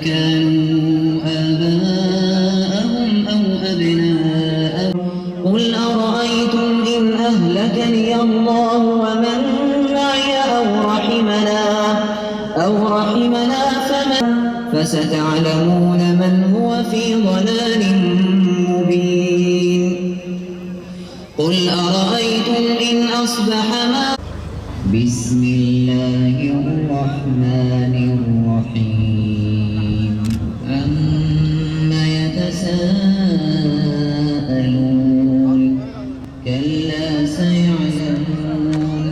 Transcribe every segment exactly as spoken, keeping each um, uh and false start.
كانوا آباءهم أو أبناءهم. قل أرأيتم إن أهلكني الله ومن معي أو رحمنا، أو رحمنا فمن، فستعلمون من هو في ضلال مبين. قل أرأيتم إن أصبح ما بسم الله الرحمن الرحيم. عم يتساءلون. كلا سيعلمون.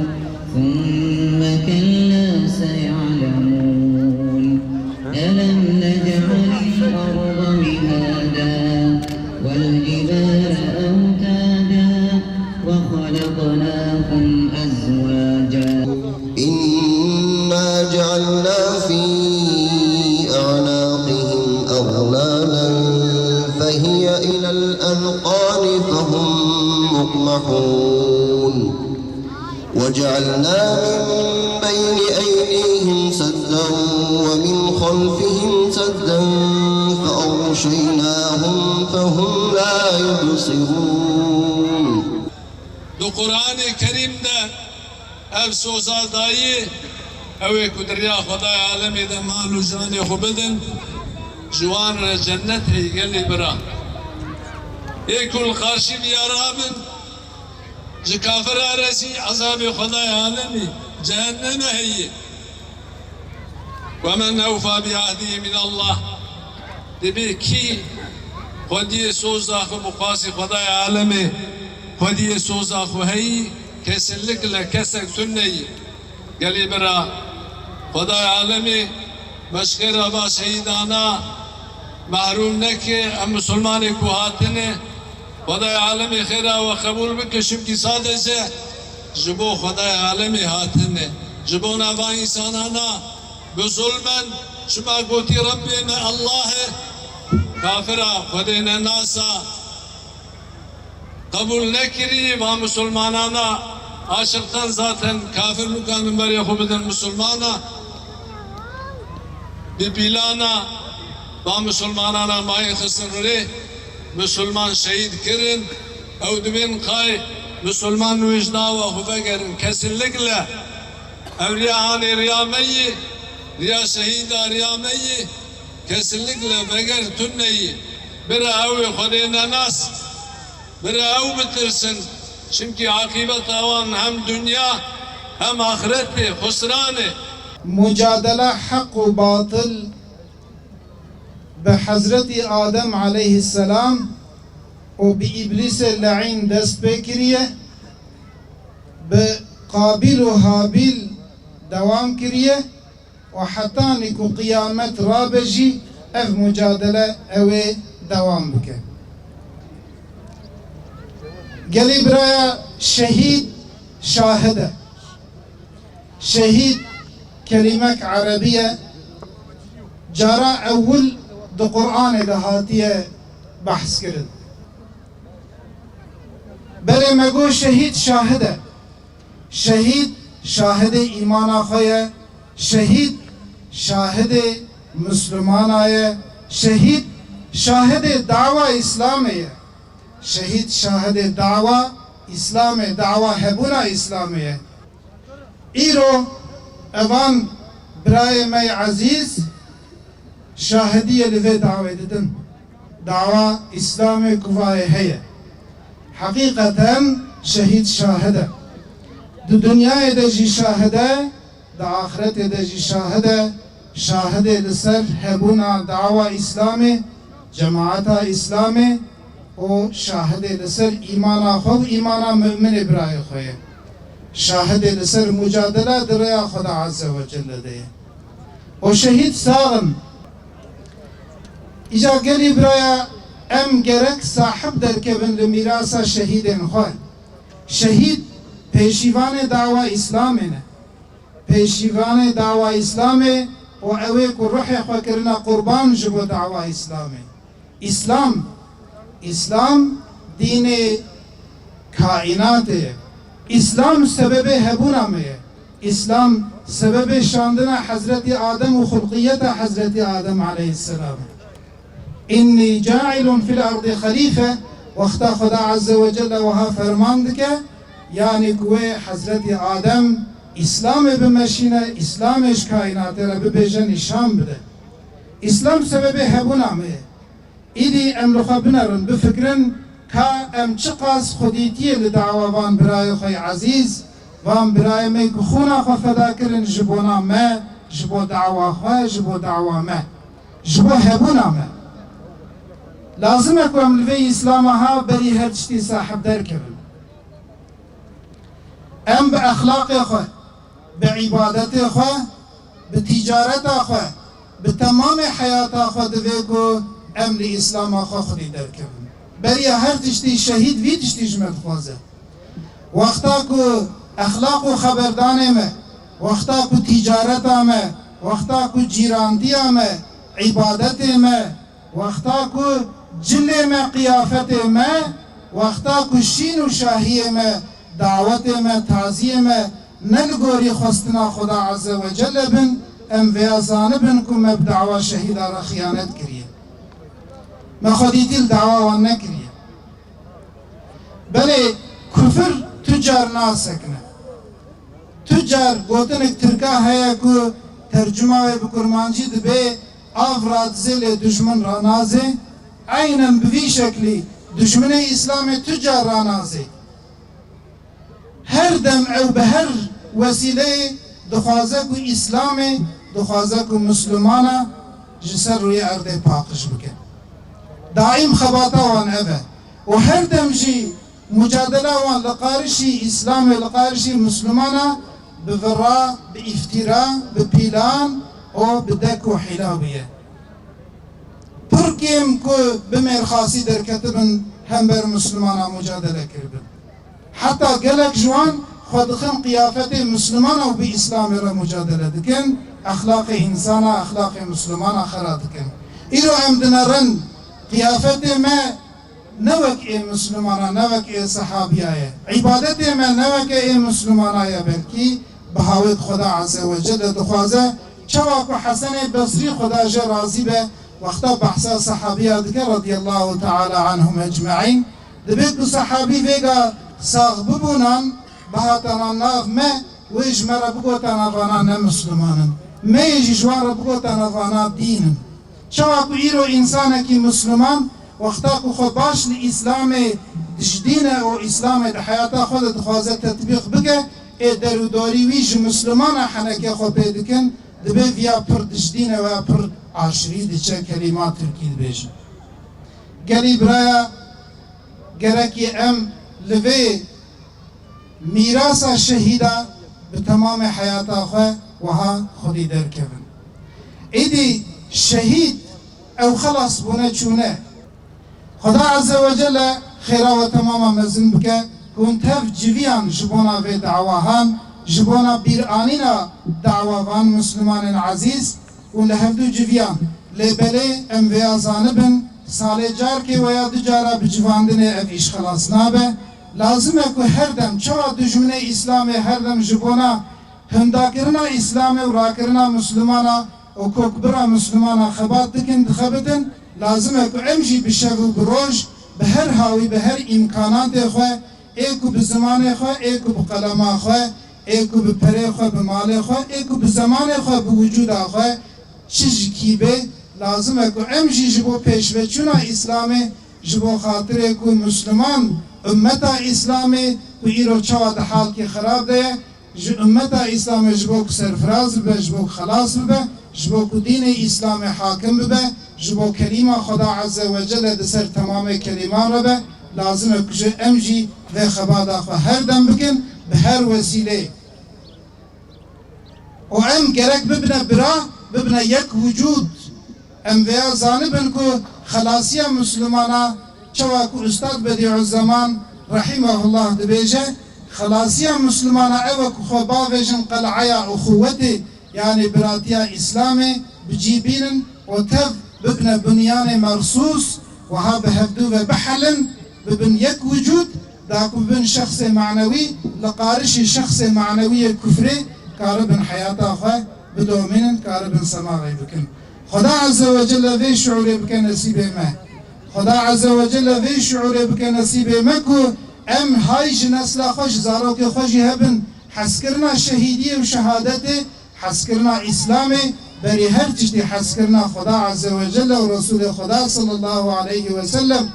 ثم كلا سيعلمون. ألم نجعل الأرض مهادا والجبال أوتادا وخلقناكم أزواجا. إنا جعلنا في أعناقهم أغلالا فهي إلى الأذقان فهم مقمحون. وجعلنا من بين أيديهم سدا ومن خلفهم سدا فأغشيناهم فهم لا يبصرون. Di Qur'anê Kerîm de ev soza dayî, ew ê ku di riya Xwedayê alemê de mal û canê xwe bidin, ji wan re cennet heye gelê bira. Ê ku li qarşî viya rabin, ji kafira re jî ezabê Xwedayê alemê, cehenneme heye. ومن أوفى بعهده من الله. Dibê kî xwediyê soza xwe bi xwasî Xwedayê alemê, xwediyê soza xwe heyî, kesinlikle kesek tune yî. Gelî bira, Xwedayê alemê me ji xêra va şehîdana mehrûm neke, em misilmanê ku hatine, Xwedayê alemê xêra we qebûl bike, çimkî sadece ji bo Xwedayê alemê hatine. Ji bona van însanana bi zulm in, çima gotî Rebbê me Allah e, kafira Xwedê nenasa qebûl nekirî, va misilmanana aşiqtan zaten kafir nikanin berê xwe bidin misilmana. Bi pîlana va misilmanana mayî xistin rê, misilman şehîd kirin, ew dibên qay misilman wê ji dawa xwe vegerin. Kesinlikle ev riya hanê riya me yî, riya şehîda riya me yî, kesinlikle veger tune yî. Bira ew ê Xwedê nenas. Bira ew bitirsin, çimkî aqîbeta wan hem dinya hem axretê xusran e. Mucadela heq û batil bi Hezretî Adem aleyhisselam û bi Îblîsê leîn dest pê kiriye, bi Qabîl û Habîl dewam kiriye. Û hetanî ku qiyamet rabe jî ev mucadele ew ê dewam bike. Gelî biraya şehîd şahid e. Şehîd kelîmek erebî ye. Cara ewil di Qur'anê de hatiye behs kirin. Belê me got şehîd şahid e. Şehîd şahidê îmana xwe ye, şehîd şahidê Mislimana ye, şehîd şahidê dawa Îslamê ye, şehîd şahidê dawa Îslamê, dawa hebûna Îslamê ye. Îro evan birayê me yê ezîz şahidiyê li vê dawê didin. Dawa Îslamê ku vayê heye. Heqîqeten şehîd şahid e. Di dinyayê de jî şahid e, di axretê de jî şahid e. Şahidê li ser hebûna dawa Îslamê, cemaeta Îslamê û şahidê li ser îmana xwe û îmana muminê birayê xwe ye. Şahidê li ser mucadela di rêya Xweda Azze ve Celle de ye. O şehîd sax in. Îca gelî biraya em gerek sahib derkevin li mîrasa şehîdên xwe. Şehîd pêşîvanê dawa Îslamê ne. Pêşîvanê dawa Îslamê û ew ê ku ruhê xwe kirine qurban ji bo dawa Îslamê. Îslam, Îslam dînê kaînatê ye. Îslam sebebê hebûna me ye. Îslam Sebebê şandina Hezretî Adem û xulqiyeta Hezretî Adem aleyhisselam. "Innî cailun fil erdî xelîfe", wexta Xweda Azze ve Celle wiha ferman dike, yanî ku wê Hezretî Adem Îslamê bimeşîne, Îslamê ji kaînatê re bibêje, nîşan bide. Îslam sebebê hebûna me ye. Îdî em li xwe binerin, bifikirin ka em çiqas xwedîtiyê li dawa van birayê xwe yê ezîz, van birayê me ku xûna xwe feda kirin ji bona me, ji bo dawa xwe, ji bo dawa me, ji bo hebûna me. Lazim e ku em li vê Îslama ha berî her tiştî sahibder kevin. Em bi exlaqê xwe, bi îbadetê xwe, bi tîcareta xwe, bi temamê heyata xwe divê ku em li Îslama xwe xwedî derkevin. Beriya her tiştî şehîd vî tiştî ji me dixwaze. Wexta ku exlaq û xeberdanê me, wexta ku tîcareta me, wexta ku cîrandiya me, îbadetê me, wexta ku cilê me, qiyafetê me, wexta ku şîn û şahiyê me, dawetê me, taziyê me ne li gorî xwestina Xuda Azze ve Celle bin, em vêya zanibin ku me bi dawa şehîda re xiyanet kiriye. Me xwedîtî li dawa wan nekiriye. Belê kufir tu car nasekine. Tu car gotinek Tirka heye ku tercuma wê bi kurmancî dibe, "Av radizê lê dijmin ranazê." Eynen bi vî şeklî dijminê Îslamê tu car ranazê. Her dem ew bi her wesîleyê dixwaze ku Îslamê, dixwaze ku Mislimana ji ser rûyê erdê paqij bike. Daîm xebata wan ev e. Û her dem jî mucadela wan li qarişî Îslamê, li qarişî Mislimana bi vira, bi îftîra, bi pîlan û bi dek û hîla bûye. Pir kêm ku bi mêrxasî derketibin hember Mislimana mucadele kiribin. Heta gelek ji wan xwe dixin qiyafetê Mislimana û bi Îslamê re mucadele dikin, exlaqê însana, exlaqê Mislimana xera dikin. Îro em dinerin qiyafetê me ne wek ê Mislimana, ne wek ê sehabiya ye. Îbadetê me ne wek ê Mislimana ye, belkî bi hawêk Xweda Azze ve Celle dixwaze. Çawa ku Hesenê Besrî, Xweda jê razî be, wexta behsa sehabiya dike radiyallahu teala anhum ecmaîn, dibê ku sehabî vêga sax bibûnan, bihatana nav me, wê ji me re bigotana vana ne Misliman in. Me yê jî ji wan re bigotana vana dîn in. Çawa ku îro însanekî Misliman, wexta ku xwe baş li Îslamê dijdîne û Îslamê di heyata xwe de dixwaze tetbîq bike, ê derûdorî wî ji Mislimana henekê xwe pê dikin, dibê viya pir dijdîne, we pir aşirî diçe, kelîma tirkî dibêjin. Gelî biraya, gerekî em li vê mîrasa şehîda bi temamê heyata xwe wiha xwedî derkevin. Êdî şehîd ew xelas bûne çûne. Xweda Azze ve Celle xêra we temama mezin bike, ku hûn tev civiyan ji bona vê dawahan, ji bona bîranîna dawa van Mislimanên ezîz, û li hevdû civiyan. Lê belê em vêya zanibin, salê carkê weya du cara bi civandinê ev îş xelas nabe. Lazim e ku her dem, çawa dijminê Îslamê her dem ji bona hindakirina Îslamê û rakirina Mislimana û kokbira Mislimana xebat dikin, dixebitin, lazim e ku em jî bi şev û bi roj, bi her hawî, bi her îmkanatê xwe, ê ku bi zimanê xwe, ê ku bi qelema xwe, ê ku bi perê xwe, bi malê xwe, ê ku bi zemanê xwe, bi wicûda xwe, çi ji kî bê, lazim e ku em jî ji bo pêşveçûna Îslamê, ji bo xatirê ku Misliman, ummeta Îslamê ku îro çawa di halkê xirab de ye, ji ummeta Îslamê ji bo ku serfiraz bibe, ji bo ku xelas bibe, ji bo ku dînê Îslamê hakim bibe, ji bo kelîma Xweda Azze ve Celle di ser temamê kelîman re be, lazim e ku ji em jî vê xebata xwe her dem bikin, bi her wesîleyê. Û em gerek bibine bira, bibine yek wicûd. Em vêya zanibin ku xelasiya Mislimana, çawa ku Ustad Bedîuzzeman rahimehullah dibêje, xelasiya Mislimana ew e ku xwe bavêjin qel'eya uxuwetê, yanî biratiya Îslamê, bi cî bînin û tev bibine bunyanê mersûs, wiha bi hevdû ve bihelin, bibin yek wicûd, da ku bibin şexsê manewî, li qarişî şexsê manewî yê kufrê, karibin heyata xwe bidomînin, karibin semaxê bikin. Xweda Azze ve Celle vê şiûrê bike nesîbê me. Xweda Azze ve Celle vê şiûrê bike nesîbê me ku em hay ji nesla xwe, ji zarokê xwe jî hebin hezkirina şehîdiyê û şehadetê, hezkirina Îslamê, berî her tiştî hezkirina Xweda Azze ve Celle û Resûlê Xweda sallallahu aleyhi ve sellem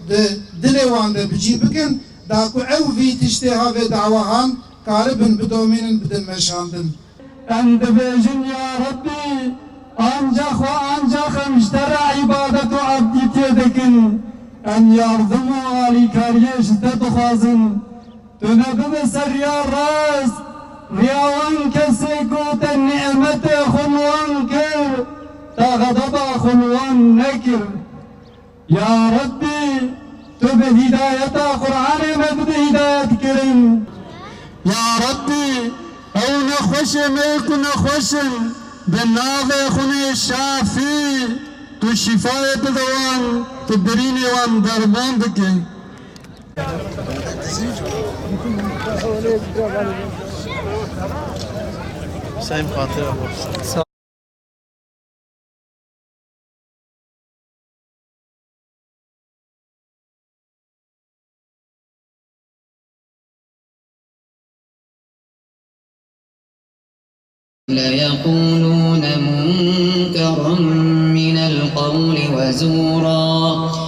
di dilê wan de bi cî bikin, da ku ew vî tiştê ha vê dawahan karibin bidomînin, bidin meşandin. Em dibêjin, ya Rebbî, ancax û ancax em ji te re îbadet û ebdîtiyê dikin. Em yardim û alîkariyê ji te dixwazin. Tu ne bibe ser riya rast, riya wan kesê ku te nîmetê xwe li wan kir, te xedeba xwe li wan nekir. Ya Rebbî, tu bi hîdayeta Qur'anê me bide hîdayet kirin. Ya Rebbî, ew nexweşê me yê ku nexweş in, bi navê xwe nê Şafî, tu şîfayê bide wan, tu birînê wan derman bike. Hüseyin Fatih abi. ليقولون منكرا من القول وزورا.